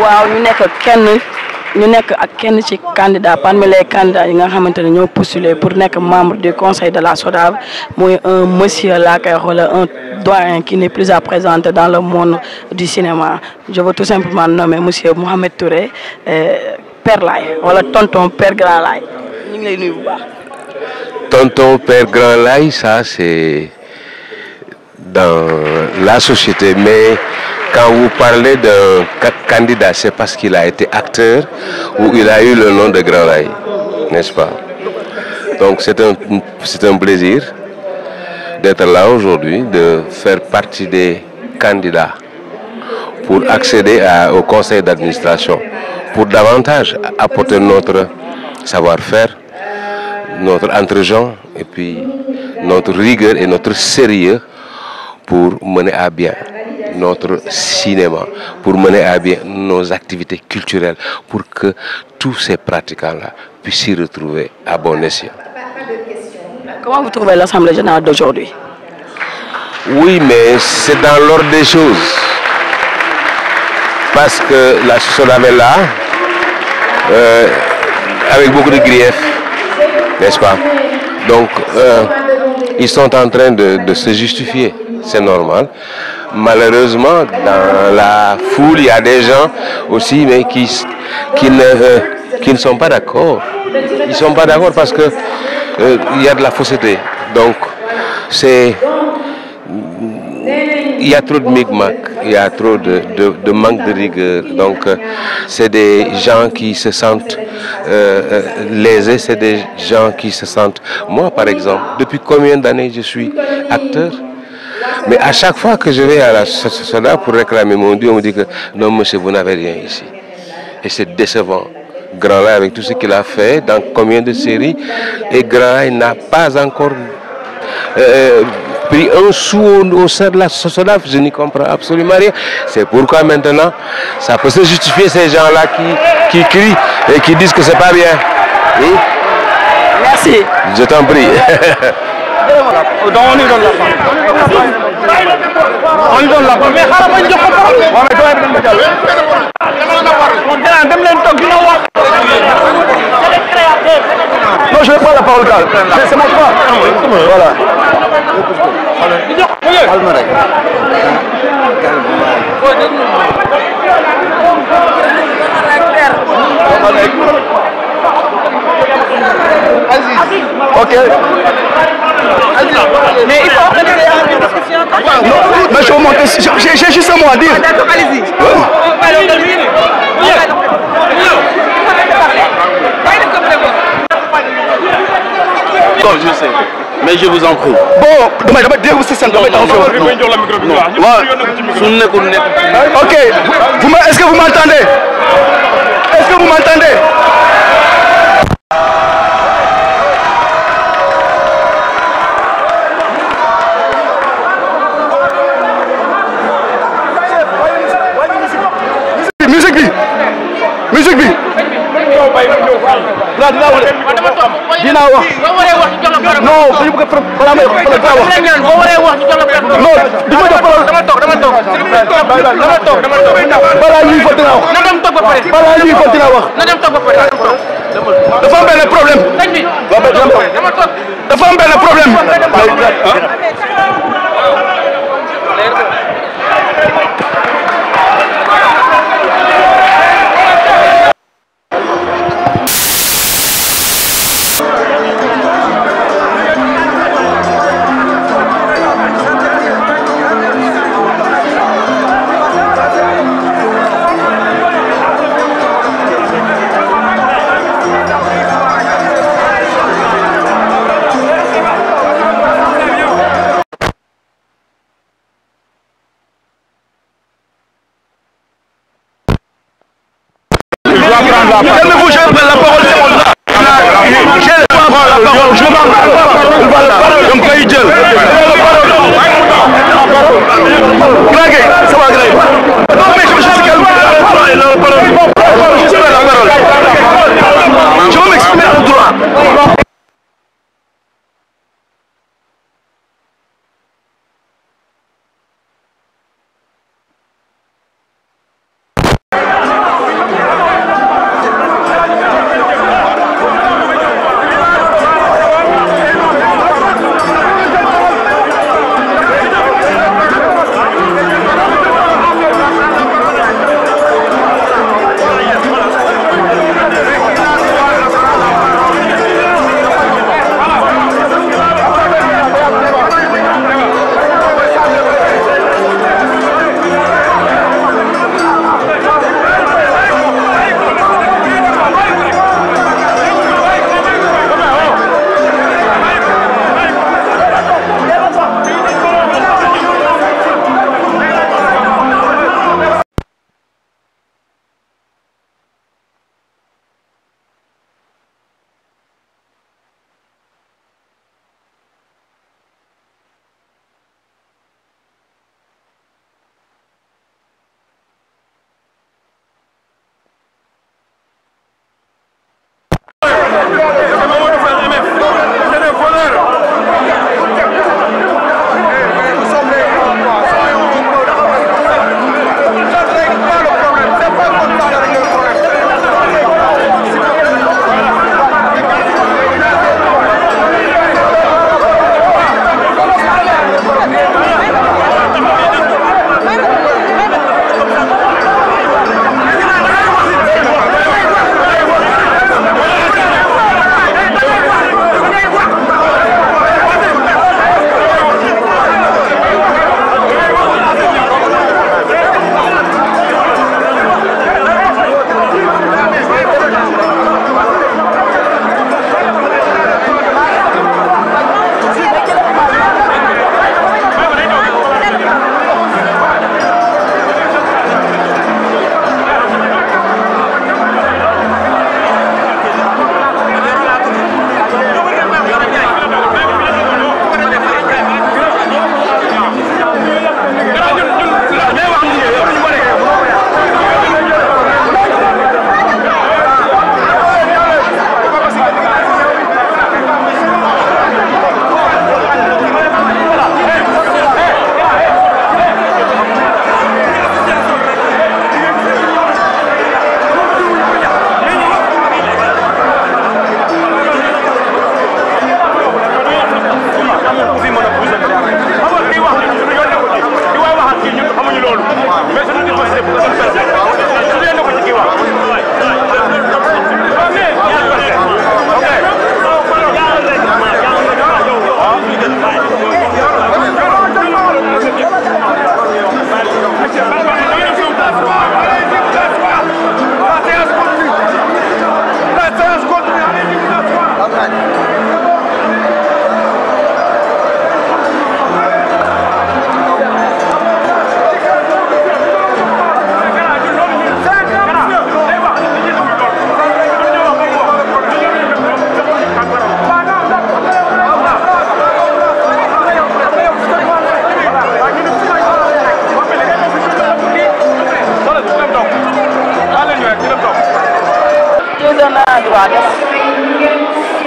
waaw ñu nekk ak kenn ci candidat parmi les candidats yi nga xamante ne ñoo postulé pour nekk membre du conseil de la SODAV muy un monsieur laa koy wala un doyen qui n'est plus à présenter dans le monde du cinéma je veux tout simplement nommer monsieur Mohamed Touré Père Laye wala tonton Père Grand Laye ñu ngi lay nuyu bu baax. Tonton Père Grand Laye, ça c'est dans la société, mais quand vous parlez d'un candidat, c'est parce qu'il a été acteur ou il a eu le nom de Grand Laye, n'est-ce pas? Donc c'est un plaisir d'être là aujourd'hui, de faire partie des candidats pour accéder au conseil d'administration, pour davantage apporter notre savoir-faire, notre entre-gens et puis notre rigueur et notre sérieux pour mener à bien notre cinéma, pour mener à bien nos activités culturelles, pour que tous ces pratiquants-là puissent s'y retrouver à bon escient. Comment vous trouvez l'Assemblée générale d'aujourd'hui? Oui, mais c'est dans l'ordre des choses. Parce que la SODAV est là, avec beaucoup de griefs, n'est-ce pas? Donc, ils sont en train de se justifier, c'est normal. Malheureusement, dans la foule, il y a des gens aussi mais qui ne sont pas d'accord. Ils ne sont pas d'accord parce que il y a de la fausseté. Donc, il y a trop de micmac, il y a trop de manque de rigueur. Donc, c'est des gens qui se sentent lésés, c'est des gens qui se sentent... Moi, par exemple, depuis combien d'années je suis acteur? Mais à chaque fois que je vais à la SODAV pour réclamer mon dû, on me dit que non, monsieur, vous n'avez rien ici. Et c'est décevant. Grand Laye, avec tout ce qu'il a fait, dans combien de séries, et Grand Laye n'a pas encore pris un sou au sein de la SODAV, je n'y comprends absolument rien. C'est pourquoi maintenant, ça peut se justifier ces gens-là qui crient et qui disent que c'est pas bien. Oui? Merci. Je t'en prie. Donc on lui donne la parole. On lui donne la parole. Mais xaaral ma jox ko parole. waaw mais doyen bi dañ ma jàll. Mon grand dem leen toog dina wax. Non, je vais prendre la parole daal. C'est mon choix. Voilà. Calme rek. Ok. Mais il faut organiser une discussion. Non, mais je vais monter. J'ai juste un mot à dire. D'accord, allez-y. Non, je sais. Mais je vous en prie. Bon, demain, vous c'est simple. Ok. Est-ce que vous m'entendez? Est-ce que vous m'entendez? Musique bi dina wax non dañu bëgg balaa may wax non di ma jox parole dama toog balaa ñuy fa dina wax balaa ñuy fa dina wax dafa am benn problème dafa am benn problème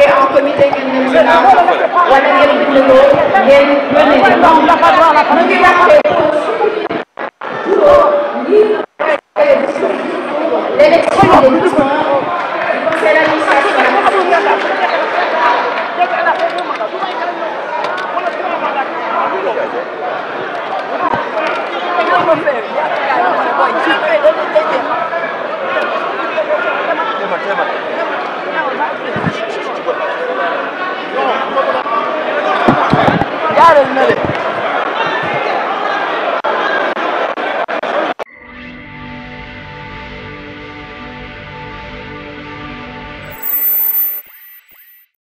En comité Yarın nereye?